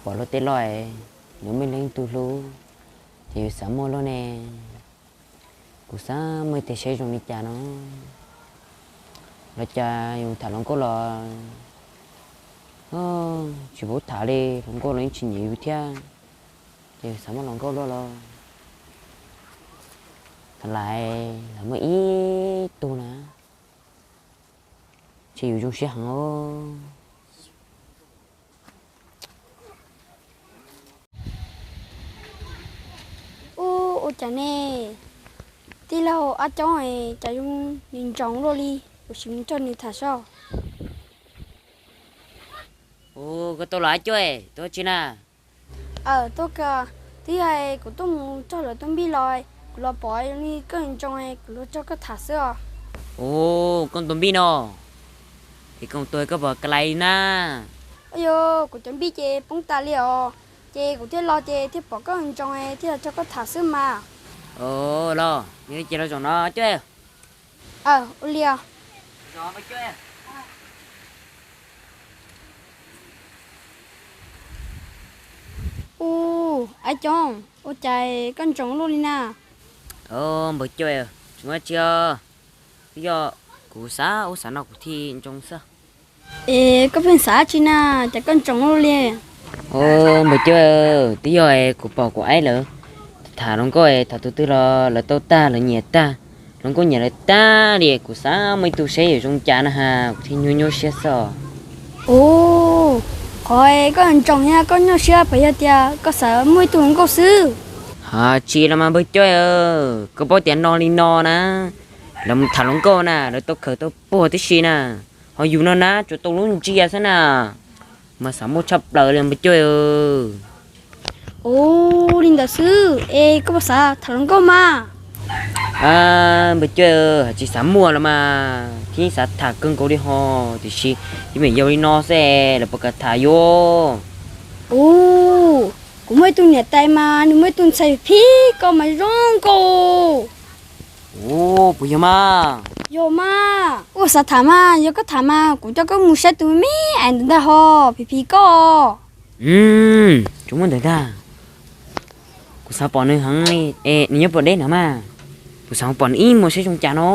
Pom luag tej loj, yuav muaj leej twg hlub, ces yus xav muaj luaj ne. Kuv xav muaj ib tug saib zoo li cas no. Los cas yus tham hluas nkauj los tsis paub tham li, hluas nkauj los yeej tsis nyiam yus thiab. Ces xav muaj hluas nkauj luaj los thaum lawv muaj ib tug na, ces yus zoo siab heev os. Ub, ua cas ne, tij laug Ab Coob es cas zoo nws ntsoov luaj li, kuv sim mus nrog nws tham soj. Ub, koj tuaj los Ab Coob, tuaj tsi na? Aw, tuaj kawg, twb yog kuv tuaj mus nrog lawv tua npij los, kuv los pom zoo li koj ntsoov, kuv los nrog koj tham xwb os. Ub, koj tua npij no, es koj tua koj puas ka lais li na? Ua yog kuv cov npij ces poob tas li os, ces kuv thiaj los ces thiaj pom koj ntsoov thiaj los nrog koj tham xwb mas. Los, nyob li ces los zaum no Coob. Aw, ua li os. Ub, Ab Coob, ua cas koj ntsoov luaj li na? Npawg Coob, tsis muaj dab tsi os, twb yog kuv xav ub xav no kuv thiaj ntsoov xwb. Es koj pheej xav dab tsi na, cas koj ntsoov luaj li? Npawg Coob, twb yog kuv pom kuv aib lawv tham hluas nkauj, tham tus twg los lawv tau tag lawv nyiam tag, hluas nkauj nyiam lawv tag li, kuv xav muaj ib tug saib yuav zoo cas na has, kuv thiaj nyuaj nyuaj siab xwb. Ub, qhov koj ntsoov thiab koj nyuaj siab puas yog tias koj xav muaj ib tug hluas nkauj xwb? Hais tsis los mas npawg Coob, koj paub tias no li no na, lawv mus tham hluas nkauj na lawv tau khawm tau puag tib si na, ho yus no na tsuas tau lub ntsia xwb na, mas xav muaj tshaj plaws li npawg Coob. Ub, li ntawd xwb es koj puas xav tham hluas nkauj mas? Npawg Coob, hais tsis xav muaj los mas thiab xav tham kawg nkaus li ho, tiam sis yeej meem yau li no xwb lawv puas kam tham yuav? Ub, kuv muaj ib tug niam tais mas nws muaj ib tug ntxhais phim koj mas zoo nkauj. Ub, puas yog mas? Yog mas, ua xav tham mas, yog koj tham mas kuv coj koj mus saib tus me me ais ntawd ntag ho, phim phim koj. Tsuas muaj ntawd ntag. Kuv xav pom nws heev li, es nws nyob puas deb na mas? Kuv xav pom nws ib mus saib zoo cas no.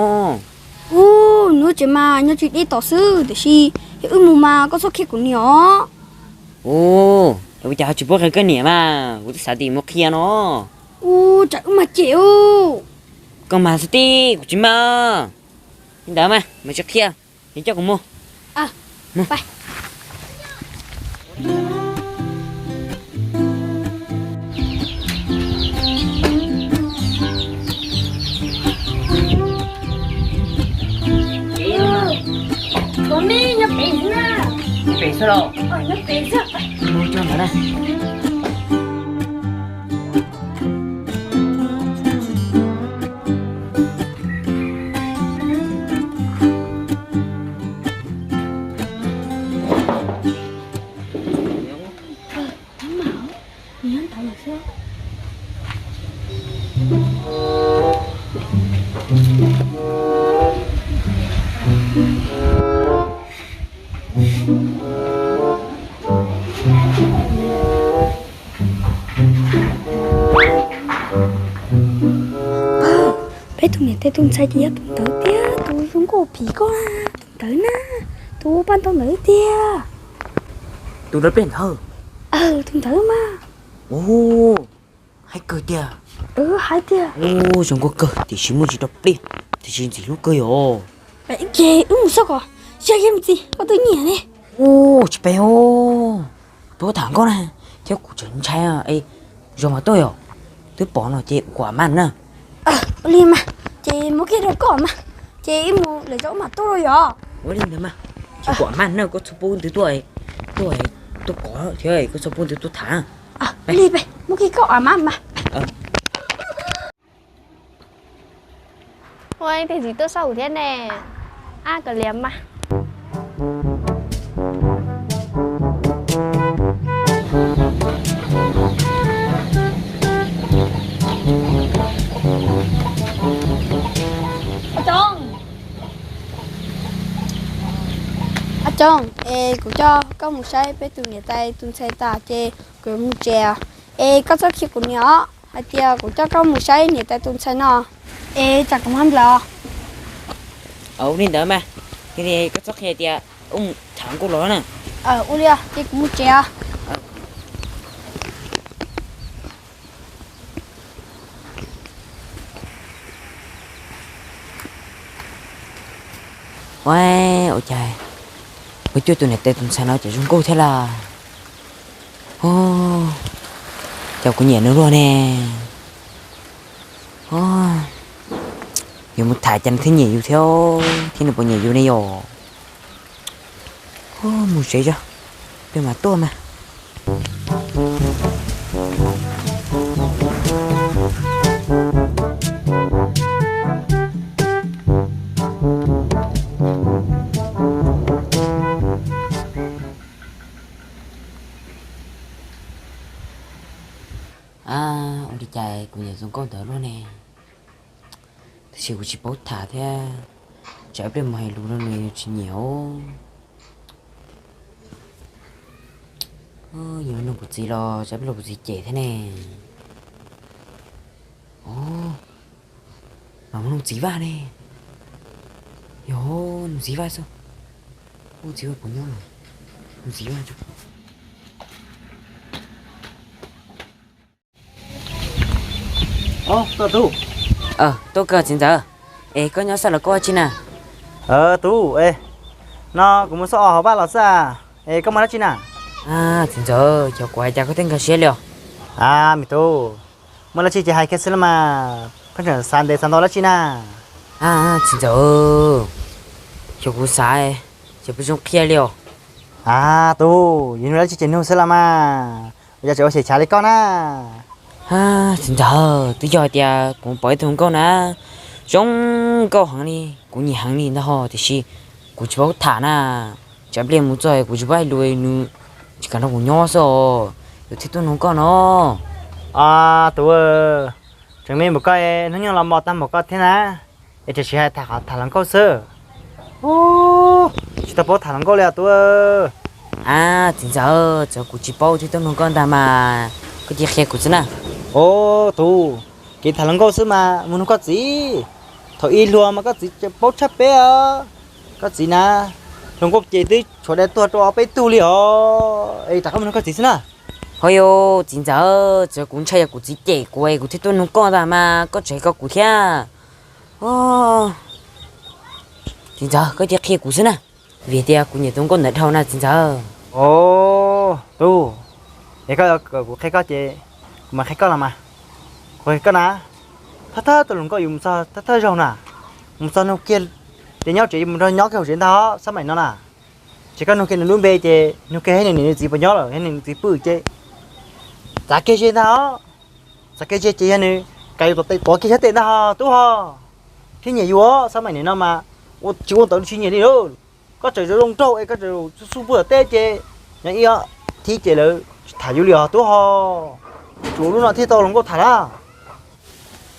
Ub, nws tsev mas nyob tsis deb tom xwb, tiam sis yog wb mus mas koj txhob qhia kuv niam os. Ub, ua cas ho tsis paub qhia koj niam mas? Kuv twb xav tias mus qhia no. Ub, tsam wb mas cem ub. Koj mas xwb tib, kuv tsis mag. Li ntawd mas, mas tsis qhia, es coj kuv mus. Ua me nyob pem xwb na. Nyob pem xwb los? Nyob pem xwb. Mus coj ntawd na. Peb tus niam tais tus ntxhais ces yog tus ntawd tiag, tus zoo nkauj phim koj na, tus ntawd na, tus paj ntoo ntawd tiag. Tus dawb pem ntawd. Aw, tus ntawd mas. Ub, hais kawg tiag. Hais tiag. Ub, zoo nkauj kawg tiam sis muaj tsis tau pliag, tiam sis ntxim hlub kawg yom. Ces wb mus xwb kom, yog yog me ntxi koj twb nyiam li. Ub, tsis pem os, peb tham nkauj na, thiab kuv tseem ntshai, zoo mas tuaj yom, twb pom no ces kuv mam na. Ua li mas, ces muab kiag rau koj mas, ces wb mus lawm tso wb mam tuaj los yom. Ua li ntawd mas, ces kuv mam na, koj txhob pub ntawd tuaj, tuaj, tuaj kov thiab koj txhob pub ntawd tuaj tham. Ua li peb muab kiag koj mam mas. Ua ib teg txiv tuaj saib kuv thiab ne. Ab, kav liam mas. Ab Coob. Tooj, es kuv coj koj mus saib peb tus niam tais tus ntxhais tas ces kuv yuav mus tsev. Es koj txhob qhia kuv niam os hais tias kuv coj koj mus saib niam tais tus ntxhais no, es tsam kuv muab nplawm. Ua li ntawd mas, koj txhob qhia tias wb mus tham nkauj los na. Ua li ces kuv mus tsev os. Ua, ua cas kuv cuag tus niam tais tus ntxhais no ces zoo nkauj thiab las. Cas kuv nyiam nws luaj ne. Yuav mus tham cas nws thiaj nyiam yus thiab, thiab nws puas nyiam yus ne yom. Mus tsev tso, peb mam tuaj mas. Ua li cas kuv nyiam zoo nkauj ntawd luaj ne, tab sis kuv tsis paub tham thiab, tsam ib pliag mus hais lus rau nws tsis nyiam os. Yog nug kuv txiv los tsam ib pliag kuv txiv cem thiab ne. Mas mus nug txiv Vaj ne. Yog, nug txiv Vaj xwb. Ub, txiv Vaj puas nyob? Nug txiv Vaj. Tuaj kawg txiv ntxawm, es koj nyob xwb los koj ua dab tsi na? Tub, no kuv mus xauj os hauv vaj los xwb, es koj muaj dab tsi na? Txiv ntxawm, xyov kuv hais cas koj thiaj nkag siab li os. A, me tub, muaj dab tsi ces hais kiag xwb los mas, koj tseem xav ntev xav ntau dab tsi na? Txiv ntxawm, xyov kuv xav, xyov puas zoo qhia li os. A, tub, yuav nug dab tsi ces nug xwb los mas, ua cas tseem ua xyem chav li koj na? Txiv ntxawm, twb yog hais tias kuv pom ib tug hluas nkauj na, zoo nkauj heev li, kuv nyiam heev li ntag ho, tiam sis kuv tsis paub tham na, tsam pliag mus txog kuv tsis paub hais lus nws tsis kam nrog kuv nyob xwb os, yuav thiaj tuaj nug koj no. A, tub, tseem me npaum koj, hnub nyoog los mos tag npaum koj thiab na, es tseem siv hais tham qhov tham hluas nkauj xwb. Tsis tau paub tham hluas nkauj li os tub. A, txiv ntxawm, txawm kuv tsis paub thiaj tuaj nug koj ntag mas, koj cia qhia kuv xwb na. Os tub, kev tham hluas nkauj xwb mas mus nug koj txiv. Thaum ub hluas mas koj txiv paub tshaj peb os. Koj txiv na, hluas nkauj ces twb tshuav dai tuag rau ob peb tug li os, es rov qab mus nug koj txiv xwb na. Ho yog txiv ntxawm, txawm kuv ntshai yog kuv txiv cem kuv es kuv thiaj tuaj nug koj ntag mas koj tseem hais ko kuv thiab. Txiv ntxawm, koj cia qhia kuv xwb na, vim tias kuv nyiam tus nkauj ntawd dhau na txiv ntxawm. Os tub, es koj kom kuv qhia koj ces kuv mam qhia koj los mas. Kuv qhia koj na, thawj thawj tus hluas nkauj yus mus txog thawj thawj zaug na, mus txog nug kiag, ces nyob tsev mus nrog nyob kiag hauv tsev ntag xab maim no na. Ces koj nug kiag nws lub npe ces nug kiag thiab nws niam nws txiv puas nyob lawm thiab nws txiv pw ces txav kiag ze ntag os. Txav kiag ze ces yog nws kam yus tom tes tuav kiag xyab tes ntag ho tub ho, thiaj nyiam yus os. Xab maim nim no mas tsis ua ntawd tsis nyiam li lauj. Koj tseem zoo nraug es koj tseem xub pw tom teb ces nyob ib ob thib ces lawv tsis tham yus li os tub ho. Tsuas lub no thiaj tau hluas nkauj tham na.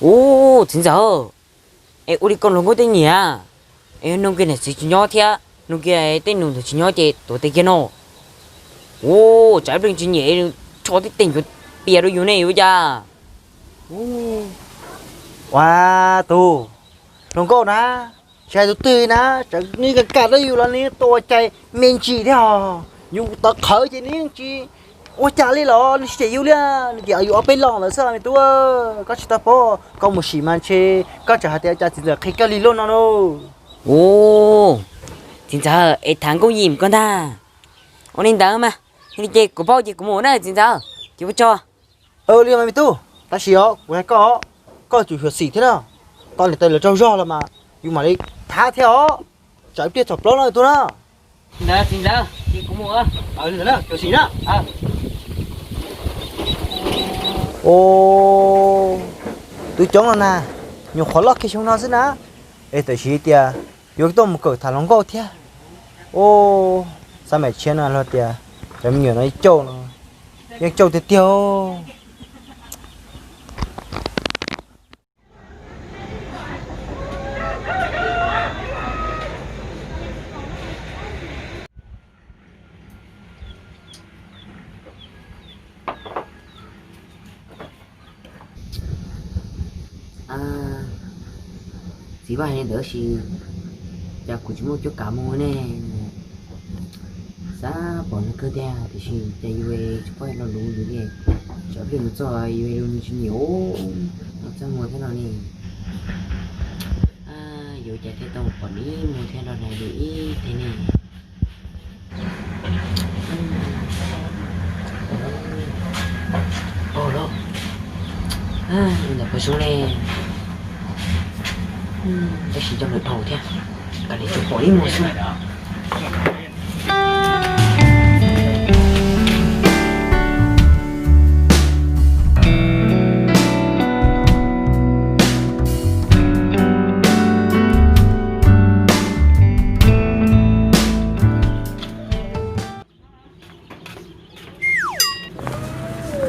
Ub, txiv ntxawm, es ua li koj hluas nkauj tej nyiam, es nug kiag niam txiv tsis nyob thiab nug kiag tej nus ntawd tsis nyob ces tuav tes kiag no. Ub, tsam ib pliag tsis nyiam, rho tej tes nchuav pias rau yus ne yuav cas. Ua, tus hluas nkauj na, tsis hais tus twg na, tseem nws kam kam rau yus los nws tua cai me ntsis thiab os. Yus tawv qhawv ces nws yeej tsis ua cas li los nws tsis cem yus li, nws cem yus ob peb lo lawm xwb me tub. Koj tsis tau paub, koj mus sim mas ntshe koj tseem hais tias cas txiv ntxawm qhia koj li loj no lauj. Ub, txiv ntxawm es tham nkauj yim koj ntag. Ua li ntawd mas, yog li ces kuv paub ces kuv mus na txiv ntxawm, ces ua tsaug. Li mas me tub, tab sis os kuv hais koj, koj tsum xyuam xim thiab na. Tau niam tais lawv tsaug zog los mas yus mam li thab thiab os, tsam ib pliag txhaum plaub no tus na. Ntawd txiv ntxawm, ces kuv mus. Xyuam xim na. Tus coob no na, nyuam qhuav loj kiag xyoo no xwb na, es tam sim tias yuav tuaj mus kawm tham hluas nkauj thiab. Xab maim tshiab no los tias cov me nyuam no ib cauj no yeej cauj tiag tiag. Txiv Vaj hais li ntawd tab sis cas kuv tsis muaj cuab kav mus ne. Xav pom nws kawg tiag tiam sis cas yus tsis paub lo lus yus li. Tsam pliag mus txog yus lus nws tsis nyiam, los txaj muag thiab no ne. Yuav cas thiaj tau pom nws mus thiab nrog nws lus ib teg ne. Ua los, ntawm pawg xyoob ne, tab sis coj lawm dhau thiab, kav liam tsuas pom ib mus xwb.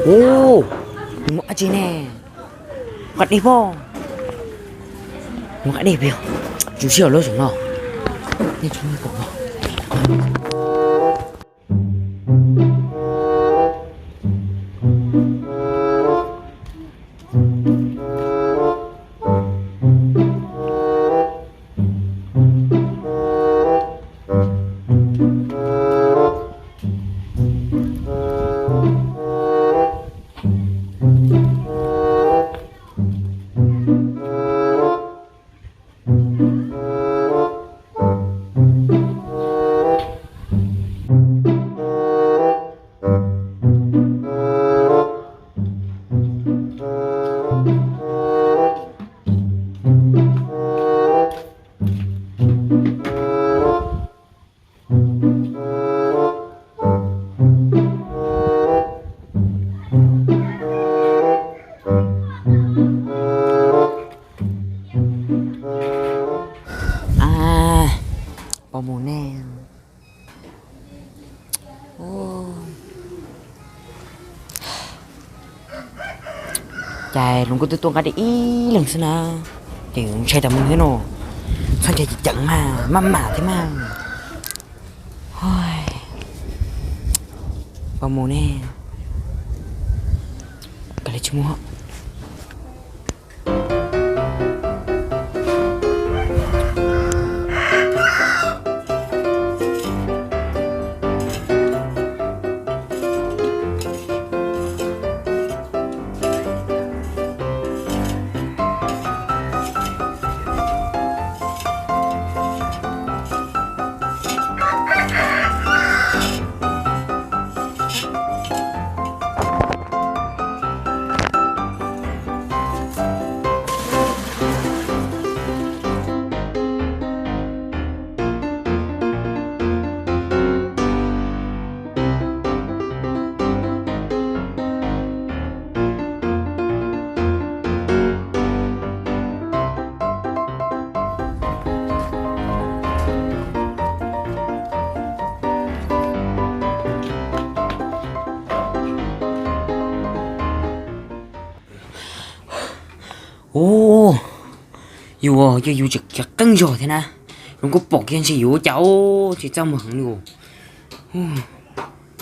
Ub, nws mus dab tsi ne? Qab dej pob. Mus qab dej pem, tsum siab lawm zaum no. Nej tsis muaj pom no. Pos mus ne. Cas luag kuj twb tuaj nqa dej ib leeg xwb na, ces ntshai tas mus thiab no. Txhob ntshai ceev ceev mas maj mam thiab mas. Pos mus ne, kav liam tsis mus. Ub, yus ua cas yus tseem khiav qeeb zog thiab na. Luag kuj pom kiag ntshe yus ua cas tsis txaj muag heev li.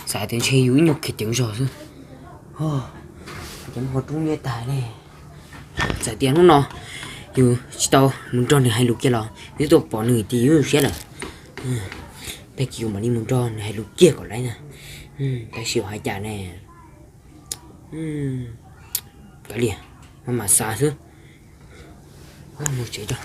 Xav tias ntshe yus ib nyuag khiav ceev zog xwb. Cov muag roob nyob tag ne. Txawm tias hnub no yus tsis tau mus nrog nws hais lus kiag los yus twb tuaj pom nws ces yus zoo siab lawm. Tag kis yus mam li mus nrog nws hais lus kiag kom laiv na. Tab sis hais cas ne. Kav liam, maj mam xav xwb. Mus tsev tso.